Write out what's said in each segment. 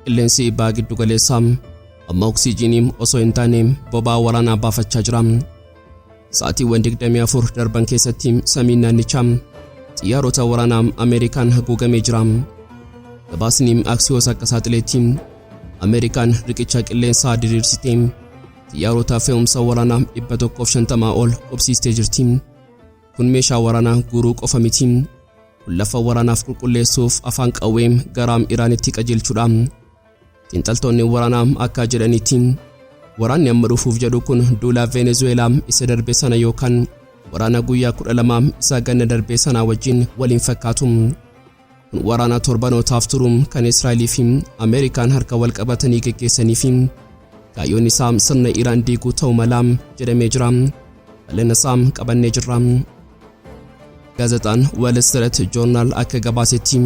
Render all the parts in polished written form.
Qilleensi baha giddu galeessaa amma oksijiinii osoo hin taane boba'aa waraanaa baafachaa jira. Sa'aatiiwwan 24 darban keessatti samiin naannichaa xiyyaarota waraanaa Ameerikaan haguugamee jira. Gabaasni Aksiyoos akka saaxileetti Ameerikaan riqicha qilleensaa diriirsitee xiyyaarota fe'umsa waraanaa 150 ol qubsiistee jirti. Kun meeshaa waraanaa guuruu qofa miti. Kun lafa waraanaaf qulqulleessuuf afaan qawwee garaam Iraanitti qajeelchuudha. Xiinxaltoonni waraanaa akka jedhanitti waraanni amma dhufuuf jedhu kun duula Venezuelaa isa darbe sana yookaan waraana guyyaa 12 isa ganna darbe sanaa wajjin waliin fakkaatu. Kun waraana torbanootaaf turu kan Israa'elii fi Ameerikaan harka wal qabatanii geggeessanii fi kaayyoon isaa sirna Iraan diiguu ta'uu mala jedhamee jira. Bal'ina isaa qabannee jirra. Gaazexaan Wall Street Journal akka gabaasetti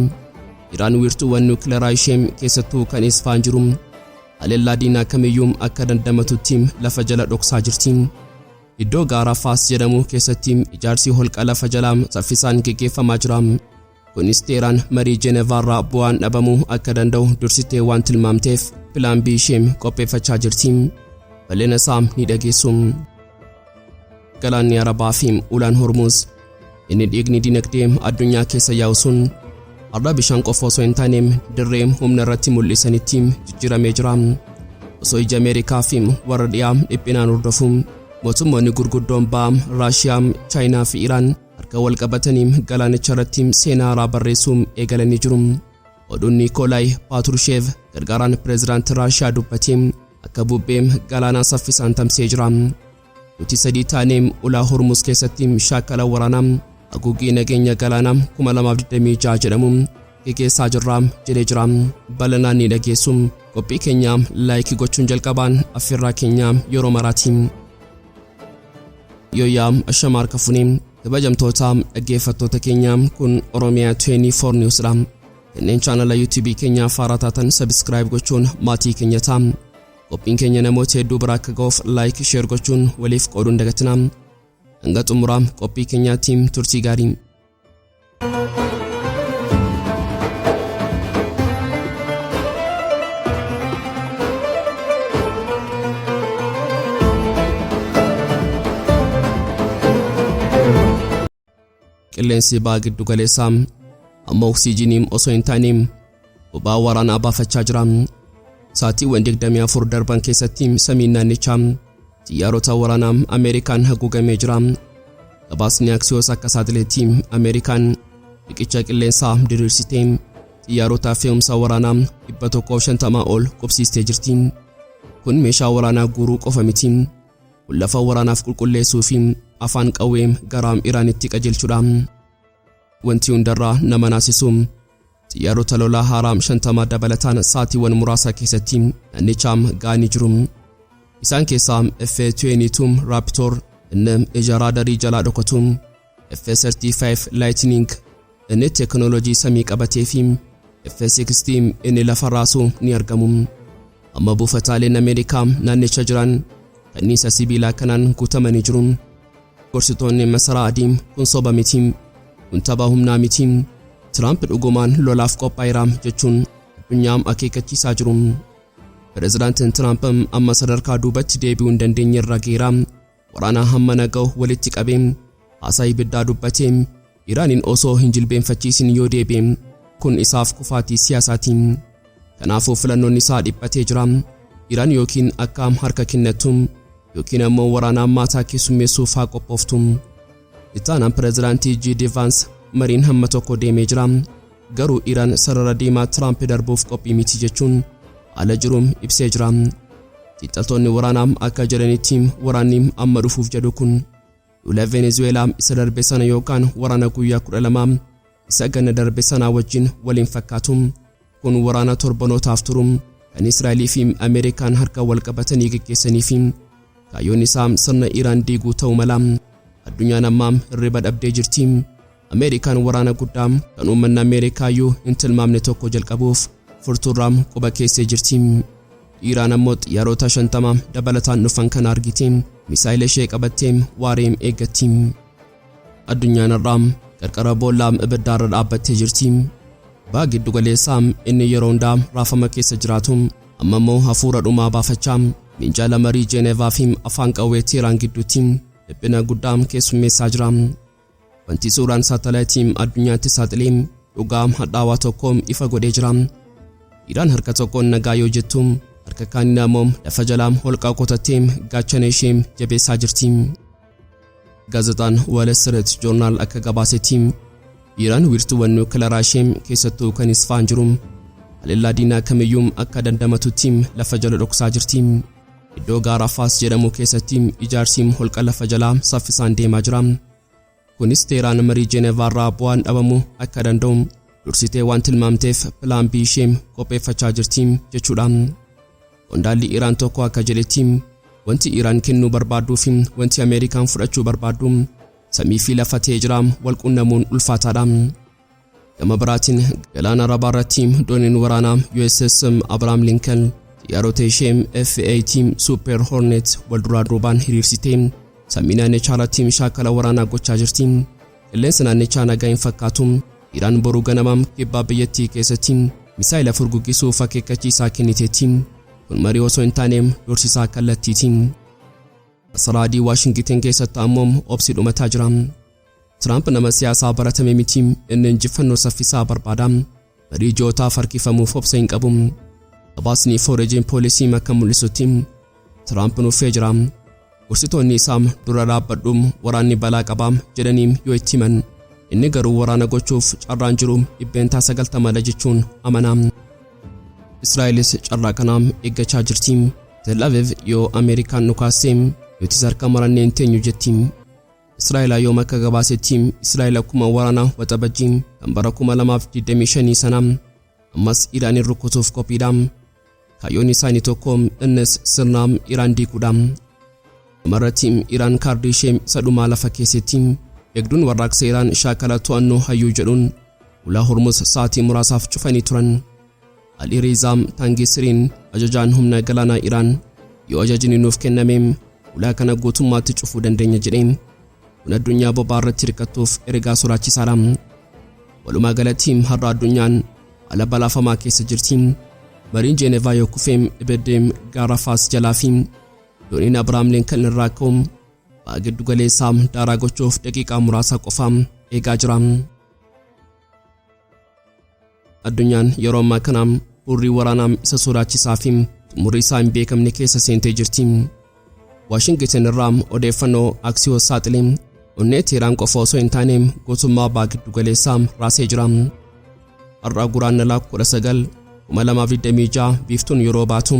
Iraan wiirtuuwwan niwukilaraa ishee, keessattuu kan Isfaan jiru, haleellaa diinaa kamiyyuu akka dandamatutti lafa jala dhoksaa jirti. Iddoo gaara Faas jedhamu keessatti ijaarsi holqa lafa jalaa saffisaan geggeeffamaa jira. Kunis Teeraan marii Jenevaarraa bu'aan dhabamuu akka danda'u dursitee waan tilmaamteef Plan B ishee qopheeffachaa jirti. Bal'ina isaa ni dhageessu. Galaanni Arabaa fi ulaan Hormuz inni dhiigni dinagdee addunyaa keessa yaa'u sun har'a bishaan qofa osoo hin taane dirree humna irratti mul'isanitti jijjiiramee jira. Osoo ija Ameerikaa fi warra dhiyaa dhiphinaan hordofu, mootummoonni gurguddoon ba'aa Raashiyaa, Chaayinaa fi Iraan harka wal qabatanii galaanicha irratti seenaa haaraa barreessuu eegalanii jiru. Oduun Niikoolaay Paatrusheev, gargaaraan pireezidaantii Raashiyaa, dubbatee akka bubbee galaanaa saffisaan tamsa'ee jira. "Nuti sadii taanee ulaa Hormuz keessatti shaakala waraanaa haguuggii nageenya galaanaa 2026 jedhamu geggeessaa jirra" jedhee jira. Bal'inaan ni dhageessu. Qophii keenya like gochuun jalqabaan affeerraa keenya yeroo maraati. Yooyyaa, ashama harka funee, kabajamtoota dhaggeeffattoota keenya, kun Oromiyaa 24 News dha. Kanneen chaanala YouTube keenya faaraa taatan subscribe gochuun maatii keenya ta'a. Qophiin keenya namoota hedduu bira akka ga'uuf like, share gochuun waliif qooduun dagatinaa. Hanga xumuraa qophii keenyaatti turtii gaarii. Qilleensi baha giddu galeessaa amma oksijiinii osoo hin taane boba'aa waraanaa baafachaa jira. Sa'aatiiwwan 24 darban keessatti samiin naannichaa xiyyaarota waraanaa Ameerikaan haguugamee jira. Gabaasni Aksiyoos akka saaxileetti Ameerikaan riqicha qilleensaa diriirsitee xiyyaarota fe'umsa waraanaa 150 ol qubsiistee jirti. Kun meeshaa waraanaa guuruu qofa miti. Kun lafa waraanaaf qulqulleessuu fi afaan qawwee garaam Iraanitti qajeelchuudha. Wanti hundarraa nama naasisu, xiyyaarota lolaa haaraa 50 dabalataan sa'aatiiwwan muraasa keessatti naannichaa ga'anii jiru. Isaan keessaa F-22 Raptor inni ija raadarii jalaa dhokatu, F-35 Lightning inni teekinooloojii samii qabatee fi F-16 inni lafa raasu ni argamu. Amma buufataaleen Ameerikaa naannicha jiran kanniisa sibiilaa kanaan guutamanii jiru. Gorsitoonni masaraa adii "Kun soba miti, kun tapha humnaa miti, Tiraamp dhugumaan lolaaf qophaa'eera" jechuun addunyaa akeekkachiisaa jiru. Pireezidaantiin Tiraamp amma sadarkaa duubatti deebi'uu hin dandeenye irra geera. Waraana hammana ga'u walitti qabee, haasaa ibiddaa dubbatee, Iraaniin osoo hin jilbeenfachiisin yoo deebi'e, kun isaaf kufaatii siyaasaati. Kanaafuu filannoon isaa dhiphatee jira. Iraan yookiin akka harka kennattu yookiin ammoo waraana ammaataa keessummeessuuf haa qophooftu. Itti aanaan pireezidaantii J.D. Vance mariin hamma tokko deemee jira. Garuu Iraan sarara diimaa Tiraamp darbuuf qophii miti jechuun haala jiru ibsee jira. Xiinxaltoonni waraanaa akka jedhanitti waraanni amma dhufuuf jedhu kun duula Venezuelaa isa darbe sana yookaan waraana guyyaa 12 isa ganna darbe sanaa wajjin waliin fakkaatu. Kun waraana torbanootaaf turu kan Israa'elii fi Ameerikaan harka wal qabatanii geggeessanii fi kaayyoon isaa sirna Iraan diiguu ta'uu mala. Addunyaan ammaa hirriba dhabdee jirti. Ameerikaan waraana guddaa kan uummanni Ameerikaayyuu hin tilmaamne tokko jalqabuuf furtuurraa quba keessee jirti. Iraan ammoo xiyyaarota 50 dabalataan dhufan kana argitee misaayila ishee qabattee waaree eeggatti. Addunyaan har'aa qarqara boollaa ibiddaarra dhaabbattee jirti. Baha giddugaleessaa inni yeroo hundaa raafama keessa jiraatu amma immoo hafuura dhumaa baafachaa minjaala marii Jeenevaa fi afaan qawwee Teheraan gidduutti dhiphina guddaa keessummeessaa jira. Wanti suuraan saatalaayitii addunyaatti saaxilee dhugaa hadhaawaa tokko ifa godhee jira. Iraan harka tokkoon nagaa yoo jettu, harka kaaniin ammoo lafa jalaa holqaa qotattee gaachana ishee jabeessaa jirti. Gaazexaan Wall Street Journal akka gabaasetti, Iraan wiirtuuwwan niwukilaraa ishee, keessattuu kan Isfaan jiru, haleellaa diinaa kamiyyuu akka dandamatutti lafa jala dhoksaa jirti. Iddoo gaara Faas jedhamu keessatti ijaarsi holqa lafa jalaa saffisaan deemaa jira. Kunis Teheraan marii Jeenevaa irraa bu'aan dhabamu akka danda'u dursitee waan tilmaamteef plan B ishee qopheeffachaa jirti jechuudha. Qondaalli Iraan tokko akka jedhetti, wanti Iraan kennuu barbaadduu fi wanti Ameerikaan fudhachuu barbaaddu samii fi lafa ta'ee jira, wal qunnamuun ulfaataadha. Gama biraatiin, galaana Arabaa irratti dooniin waraanaa USS Abraham Lincoln xiyyaarota ishee F-18 Super Hornet wal duraa duubaan hiriirsitee samii naannichaa irratti shaakala waraanaa gochaa jirti. Qilleensa naannichaa nagaa hin fakkaatu. Iraan boruu ganama kibbaa biyyattii keessatti misaayila furguggisuuf akeekkachiisaa kenniteetti. Kun marii osoo hin taane dorsisaa kallattiiti. Masaraa Adii Waashingiten keessatti ammoo obsi dhumataa jira. Tiraamp nama siyaasaa baratame miti. Inni injifannoo saffisaa barbaada. Marii ji'ootaaf harkifamuuf obsa hin qabu. Gabaasni Foreign Policy akka mul'isutti, Tiraamp nuffee jira. Gorsitoonni isaa "Dura dhaabbadhu, waraanni balaa qaba" jedhanii yoo itti himan, inni garuu waraana gochuuf carraan jiru 90% jechuun amana. Israa'elis carraa kanaa eeggachaa jirti. Tel Aviv yoo Ameerikaan dhukaastee, "Nutis harka marannee hin teenyu" jetti. Israa'el yoom akka gabaasetti, Israa'el akkuma waraana Waxabajjii kan bara 2025 sana ammas Iraanin rukutuuf qophiidha. Kaayyoon isaanii tokko, innis sirna Iraan diiguudha. Dhumarratti Iraan kaardii ishee isa dhumaa lafa keessetti. Eegduun warraaqsa Iraan shaakala to'annoo hayyuu jedhuun ulaa Hormuz sa'aatii muraasaaf cufanii turan. Ali Riizaam Taangisiriin, ajajaan humna galaanaa Iraan, "Yoo ajajni nuuf kenname ulaa kana guutummaatti cufuu dandeenya" jedhe. Kun addunyaa boba'aa irratti hirkattuuf ergaa sodaachisaadha. Walumaa galatti, har'a addunyaan haala balaafamaa keessa jirti. Mariin Jeenevaa yoo kufe, ibiddi gaara Faas jalaa fi dooniin Abiraam Lincoln irraa ka'u ba'a giddu galeessaa daaraa gochuuf daqiiqaa muraasa qofa eegaa jira. Addunyaan yeroo ammaa kana hurrii waraanaa isa sodaachisaa fi xumurri isaa hin beekamne keessa seentee jirti. Waashingiten irraa odeeffannoo Axios saaxilee onnee Teheraan qofa osoo hin taane guutummaa ba'a giddu galeessaa raasee jira. Har'a Guraandhala 19, 2026 biiftuun yeroo baatu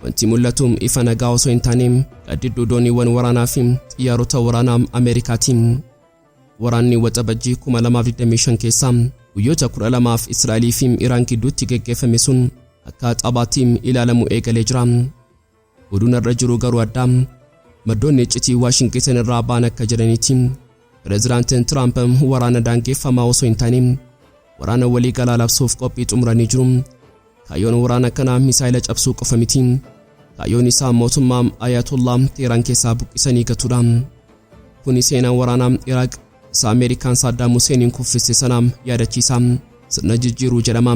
wanti mul'atu ifa nagaa osoo hin taane gaaddidduu dooniiwwan waraanaa fi xiyyaarota waraanaa Ameerikaati. Waraanni Waxabajjii 2025 keessaa guyyoota 12f Israa'elii fi Iraan gidduutti geggeeffame sun akka taphaatti ilaalamu eegalee jira. Oduun har'a jiru garuu adda. Maddoonni iccitii Waashingiten irraa ba'an akka jedhanitti, Pireezidaantiin Tiraamp waraana daangeffamaa osoo hin taane waraana waliigalaa labsuuf qophii xumuranii jiru. Kaayyoon waraana kanaa misaayila cabsuu qofa miti. Kaayyoon isaa mootummaa Ayatollah Teheraan keessaa buqqisanii gatuudha. Kuni seenaa waraanaa Iraaq isa Ameerikaan Saaddaam Huseeniin kuffiste sana yaadachiisa. Sirna jijjiiruu jedhama.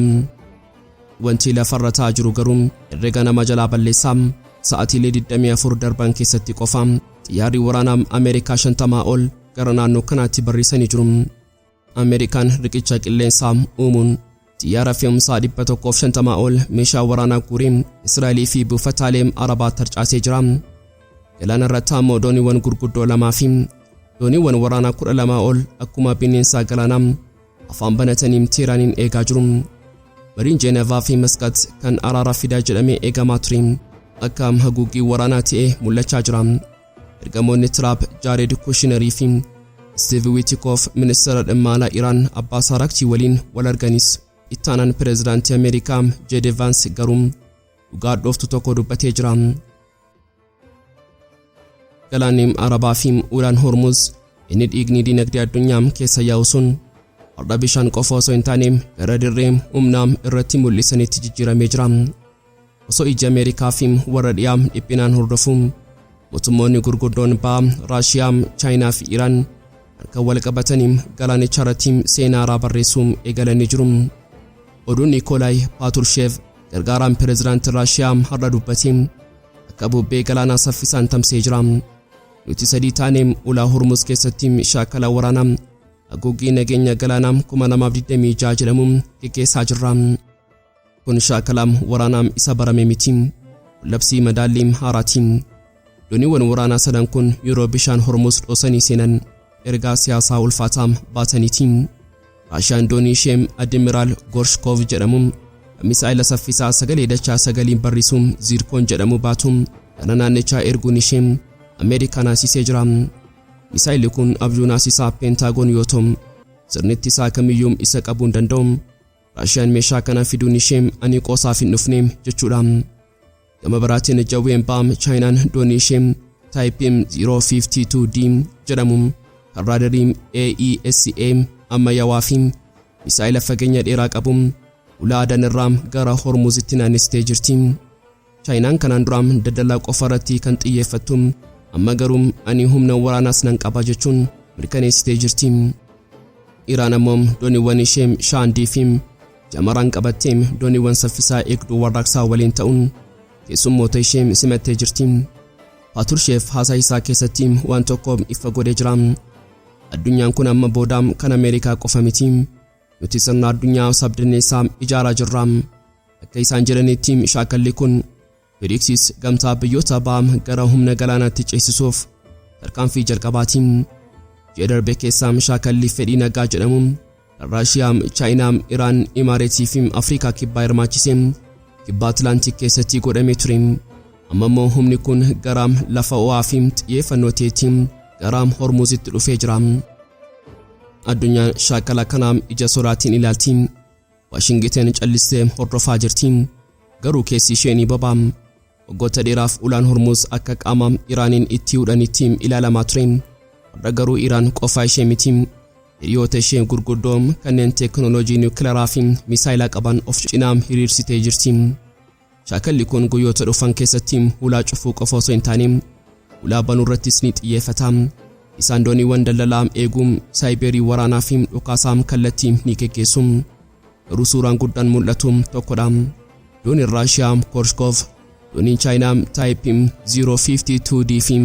Wanti lafarra ta'aa jiru garuu herrega nama jalaa balleessa. Sa'aatiilee 24 darban keessatti qofa xiyyaarri waraanaa Ameerikaa 50 ol gara naannoo kanaatti barriisanii jiru. Ameerikaan riqicha qilleensaa uumuun xiyyaara fe'umsaa 150 ol meeshaa waraanaa guuree Israa'elii fi buufataalee Arabaa tarcaasee jira. Galaana irratti ammoo dooniiwwan gurguddoo lamaa fi dooniiwwan waraanaa 12 ol akkuma bineensa galaanaa afaan banatanii Teeraaniin eegaa jiru. Mariin Jeenevaa fi Masqat kan araara fidaa jedhamee eegamaa ture akka haguuggii waraanaa ta'ee mul'achaa jira. Ergamoonni Tiraamp Jaared Kushnerii fi Steve Witkoff ministeera dhimma alaa Iraan Abbaas Araakchii waliin wal arganis, ittaanaan pireezidaantii Ameerikaa J.D. Vance garuu dhugaa dhooftu tokko dubbatee jira. Galaanni Arabaa fi ulaan Hormuz inni dhiigni dinagdee addunyaa keessa yaa'u sun har'a bishaan qofa osoo hin taane gara dirree humnaa irratti mul'isanitti jijjiiramee jira. Osoo iji Ameerikaa fi warra dhiyaa dhiphinaan hordofu, mootummoonni gurguddoon ba'a Raashiyaa, Chaayinaa fi Iraan harka wal qabatanii galaanicha irratti seenaa haaraa barreessuu eegalanii jiru. Oduun Niikoolaay Paatursheev, gargaaraan pireezidaantii Raashiyaa, har'a dubbate akka bubbee galaanaa saffisaan tamsa'ee jira. Nuti sadii taanee ulaa Hormuz keessatti shaakala waraanaa haguuggii nageenya galaanaa 2026 jedhamu geggeessaa jirra. Kun shaakala waraanaa isa barame miti. Labsii madaallii haaraati. Dooniiwwan waraanaa sadan kun yeroo bishaan Hormuz dhoosanii seenan ergaa siyaasaa ulfaataa baataniiti. Raashiyaan doonii ishee Admiraal Gorshkov jedhamu, misaa'ila saffisaa sagalee dachaa sagaliin barrisu Zirkoon jedhamu baatu gara naannichaa erguun ishee Ameerikaa naasisee jira. Misaa'illi kun abjuu naasisaa Peentaagoon yoo ta'u, sirni ittisaa kamiyyuu isa qabuu hin danda'u. Raashiyaan meeshaa kana fiduun ishee ani qoosaaf hin dhufne jechuudha. Gama biraatiin jawween baam Chaayinaan doonii ishee Type 052D jedhamu kan raadarii AESA ammayyaawaa fi misaa'ila fageenya dheeraa qabu ulaa Adan irraa gara Hormuzitti naannessitee jirti. Chaayinaan kanaan dura daldala qofa irratti kan xiyyeeffattu, amma garuu ani humna waraanaas nan qaba jechuun mirkaneessitee jirti. Iraan ammoo dooniiwwan ishee Shaandii fi Jamaraan qabattee dooniiwwan saffisaa eegduu warraaqsaa waliin ta'uun keessummoota ishee simattee jirti. Paatursheef haasaa isaa keessatti waan tokko ifa godhee jira. Addunyaan kun amma booda kan Ameerikaa qofa miti. Nuti sirna addunyaa sabdaneessaa ijaaraa jirra. Akka isaan jedhanitti, shaakalli kun BRICS, gamtaa biyyoota ba'aa, gara humna galaanaatti ceesisuuf tarkaanfii jalqabaati. Ji'a darbe keessaa shaakalli fedhii nagaa jedhamu kan Raashiyaa, Chaayinaa, Iraan, Imaareetii fi Afrikaa Kibbaa hirmaachise kibba Atlaantik keessatti godhamee ture. Amma immoo humni kun gara lafa ho'aa fi xiyyeeffannoo ta'etti, gara Hormuzitti dhufee jira. Addunyaan shaakala kana ija sodaatiin ilaalti. Waashingiten callistee hordofaa jirti. Garuu keessi ishee ni boba'a. Waggoota dheeraaf ulaan Hormuz akka qaama Iraaniin itti hudhanitti ilaalamaa ture. Har'a garuu Iraan qofaa ishee miti. Hiriyoota ishee gurguddoo kanneen teekinooloojii niwukilaraa fi misaayilaa qaban of cinaa hiriirsitee jirti. Shaakalli kun guyyoota dhufan keessatti hulaa cufuu qofa osoo hin taane ulaa banuu irrattis ni xiyyeeffata. Isaan dooniiwwan daldalaa eeguu, saayiberii waraanaa fi dhukaasaa kallattii ni geggeessu. Garuu suuraan guddaan mul'atu tokkodha. Dooniin Raashiyaa Korshkov, dooniin Chaayinaa Type 052D fi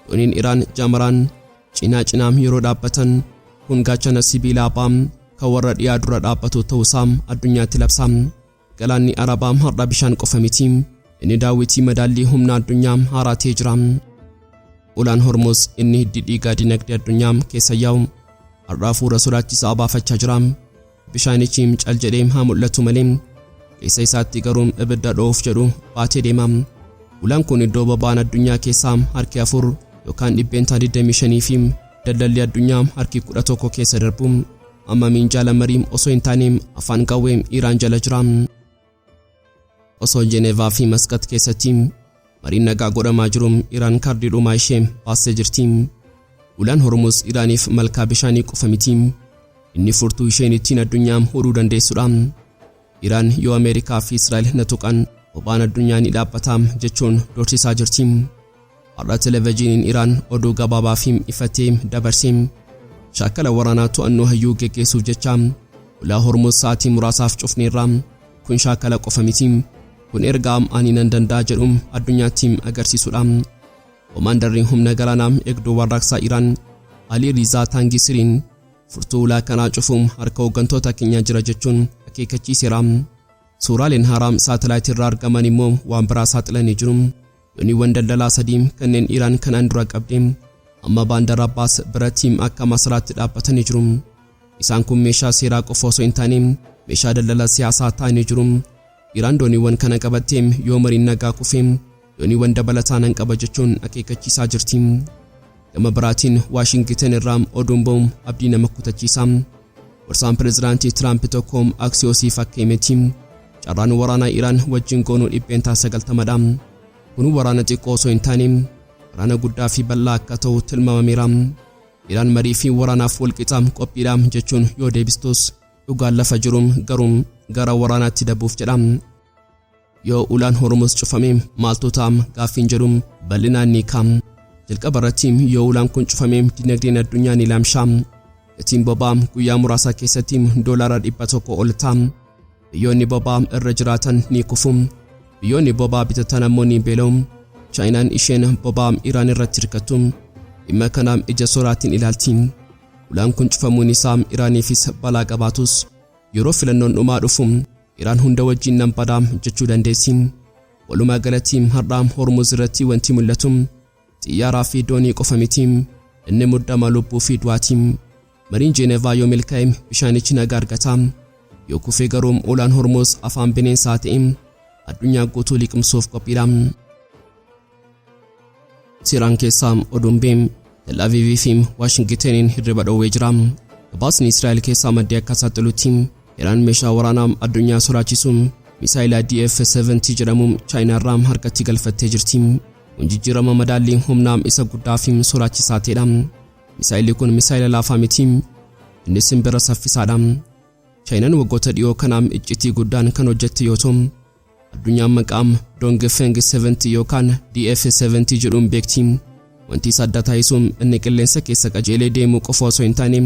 dooniin Iraan Jamaraan cinaa cinaa yeroo dhaabbatan, kun gaachana sibiilaa ba'aa kan warra dhiyaa dura dhaabbatu ta'uusaa addunyaatti labsa. Galaanni Arabaa har'a bishaan qofa miti. Inni daawwitii madaallii humna addunyaa haaraa ta'ee jira. Ulaan Hormuz inni hiddi dhiigaa dinagdee addunyaa keessa yaa'u har'a hafuura sodaachisaa baafachaa jira. Bishaanichi cal jedhee haa mul'atu malee, keessa isaatti garuu ibidda dho'uuf jedhu baatee deema. Ulaan kun iddoo boba'aan addunyaa keessaa harki 4 yookaan 25% fi daldalli addunyaa harki 11 keessa darbu amma minjaala marii osoo hin taane afaan qawwee Iraan jala jira. Osoo Jeneevaa fi Masqat keessatti mariin nagaa godhamaa jiru, Iraan kaardii dhumaa ishee baastee jirti. Ulaan Hormuz Iraaniif malkaa bishaanii qofa miti. Inni furtuu isheen ittiin addunyaa hudhuu dandeessudha. Iraan yoo Ameerikaa fi Israa'el na tuqan boba'aan addunyaa ni dhaabbata jechuun doorsisaa jirti. Har'a televezyiiniin Iraan oduu gabaabaa fi ifatee dabarse. Shaakala waraanaa to'annoo hayyuu geggeessuuf jecha ulaa Hormuz sa'aatii muraasaaf cufneerra. Kun shaakala qofa miti. Kun ergaa ani nan danda'a jedhu addunyaatti agarsiisudha. Koomaandarri humna galaanaa eegduu warraaqsaa Iraan Alii Rizaa Taangisiriin furtuu ulaa kanaa cufuun harka hooggantoota keenyaa jira jechuun akeekkachiiseera. Suuraaleen haaraa saatalaayitii irraa argaman immoo waan biraa saaxilanii jiru. Dooniiwwan daldalaa sadii kanneen Iraan kanaan dura qabde amma Baandar Abbaas biratti akka masaraatti dhaabbatanii jiru. Isaan kun meeshaa seeraa qofa osoo hin taane meeshaa daldala siyaasaa ta'anii jiru. Iraan dooniiwwan kana qabattee yoo mariin nagaa kufe dooniiwwan dabalataa nan qaba jechuun akeekkachiisaa jirti. Gama biraatiin Waashingitan irraa oduun ba'u abdii nama kutachiisa. Gorsaan pireezidaantii Tiraamp tokko Aksiyoosiif akka himetti, carraan waraanaa Iraan wajjin goonuu 90%dha. Kun waraana xiqqoo osoo hin taane waraana guddaa fi bal'aa akka ta'u tilmaamameera. Iraan marii fi waraanaaf walqixa qophiidha jechuun yoo deebistus, dhugaan lafa jiru garuu gara waraanaatti dabuuf jedha. Yoo ulaan Hormuz cufame maaltu ta'a gaaffiin jedhu bal'inaan ni ka'a. Jalqaba irratti, yoo ulaan kun cufame dinagdeen addunyaa ni laamsha. Gatiin boba'aa guyyaa muraasa keessatti $100 ol ta'a. Biyyoonni boba'aa irra jiraatan ni kufu. Biyyoonni boba'aa bitatan ammoo ni beela'u. Chaayinaan isheen boba'aa Iraan irratti hirkattu dhimma kana ija sodaatiin ilaalti. Ulaan kun cufamuun isaa Iraaniifis balaa qabaatus, yeroo filannoon dhumaa dhufu Iraan hunda wajjin nan badaa jechuu dandeessi. Walumaa galatti, har'aa Hormuz irratti wanti mul'atu xiyyaaraa fi doonii qofa miti. Inni muddama lubbuu fi du'aati. Mariin Jeenevaa yoo milkaa'e, bishaanichi nagaa argata. Yoo kufee garuu, ulaan Hormuz afaan bineensaa ta'e addunyaa guutuu liqimsuuf qophiidha. Teeraan keessaa oduun beem Tel Aviivii fi Waashingitaniin hirriba dhoowwee jira. Gabaasni Israa'el keessaa maddee akka saaxilutti, Iraan meeshaa waraanaa addunyaa sodaachisu misaayila DF-70 jedhamu Chaayinaarraa harkatti galfattee jirti. Kun jijjiirama madaallii humnaa isa guddaa fi sodaachisaa ta'edha. Misaayilli kun misaayila laafaa miti. Inni simbira saffisaadha. Chaayinaan waggoota dhiyoo kanaaf iccitii guddaan kan hojjette yoo ta'u, addunyaan maqaa Dongfeng 70 yookaan DF-70 jedhuun beekti. Wanti isa adda taasisu inni qilleensa keessa qajeelee deemuu qofa osoo hin taane,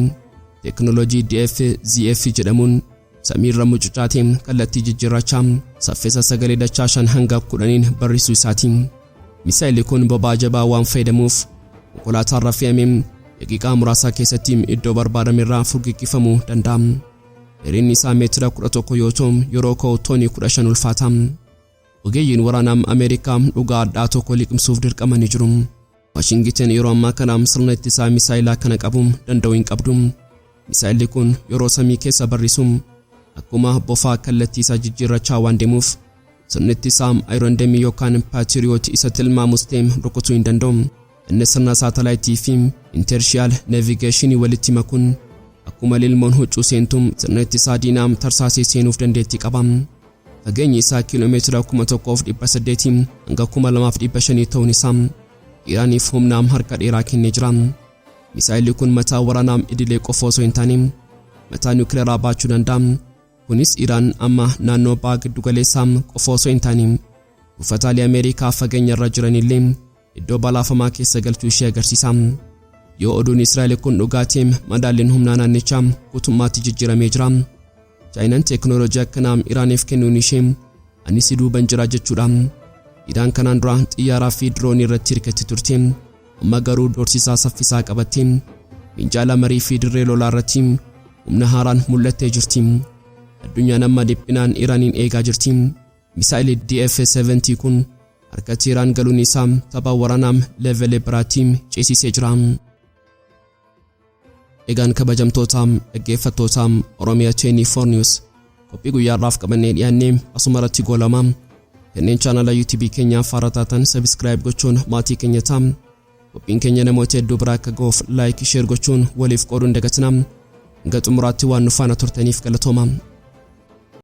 teekinooloojii DF-ZF jedhamuun samiirra mucucaatee kallattii jijjiirrachaa saffisa sagalee dachaa 5 hanga 10n barrisuu isaati. Misaayilli kun boba'aa jabaa waan fayyadamuuf, konkolaataarra fe'amee daqiiqaa muraasa keessatti iddoo barbaadamerraa furguggifamuu danda'a. Dheerinni isaa meetira 11 yoo ta'u, yeroo ka'u toonii 15 ulfaata. Ogeeyyiin waraanaa Ameerikaa dhugaa addaa tokko liqimsuuf dirqamanii jiru. Waashingitan yeroo ammaa kana sirna ittisaa misaayilaa kana qabu danda'u hin qabdu. Misaayilli kun yeroo samii keessa barrisu akkuma bofaa kallattii isaa jijjiirrachaa waan deemuuf, sirni ittisaa Iron Dome yookaan Patriot isa tilmaamus ta'e rukutuu hin danda'u. Inni sirna saatalaayitii fi inertial navigation walitti makuun akkuma lilmoon huccuu seentu sirna ittisaa diinaa tarsaasee seenuuf dandeettii qaba. Fageenyi isaa kiiloomeetira 1800 hanga 2500 ta'uun isaa Iraaniif humna harka dheeraa kennee jira. Misaayilli kun mataa waraanaa idilee qofa osoo hin taane, mataa niwukileeraa baachuu danda'a. Kunis Iraan amma naannoo baha giddugaleessaa qofa osoo hin taane, buufataalee Ameerikaa fageenya irra jiranillee iddoo balaafamaa keessa galchuu ishee agarsiisa. Yoo oduun Israa'el kun dhugaa ta'e, madaalliin humnaa naannichaa guutummaatti jijjiiramee jira. Chaayinaan teekinooloojii akkanaa Iraaniif kennuun ishee "ani si duuban jira" jechuudha. Iraan kanaan dura xiyyaaraa fi diroonii irratti hirkatti turte. Amma garuu doorsisaa saffisaa qabattee minjaala marii fi dirree lolaa irratti humna haaraan mul'attee jirti. Addunyaan amma dhiphinaan Iraaniin eegaa jirti. Misaayilli DF-70 kun harka Teheraan galuun isaa tapha waraanaa level biraatti ceesisee jira. Egaan kabajamtoota dhaggeeffattoota Oromiyaa 24 News, qophii guyyaarraaf qabannee dhiyaannee asuma irratti goolama. Kanneen chaanala YouTube keenyaaf haaraa taatan subscribe gochuun maatii keenya ta'a. Qophiin keenya namoota hedduu biraa akka ga'uuf like, share gochuun waliif qooduun dagatina. Hanga xumuraatti waan nu faana turtaniif galatooma.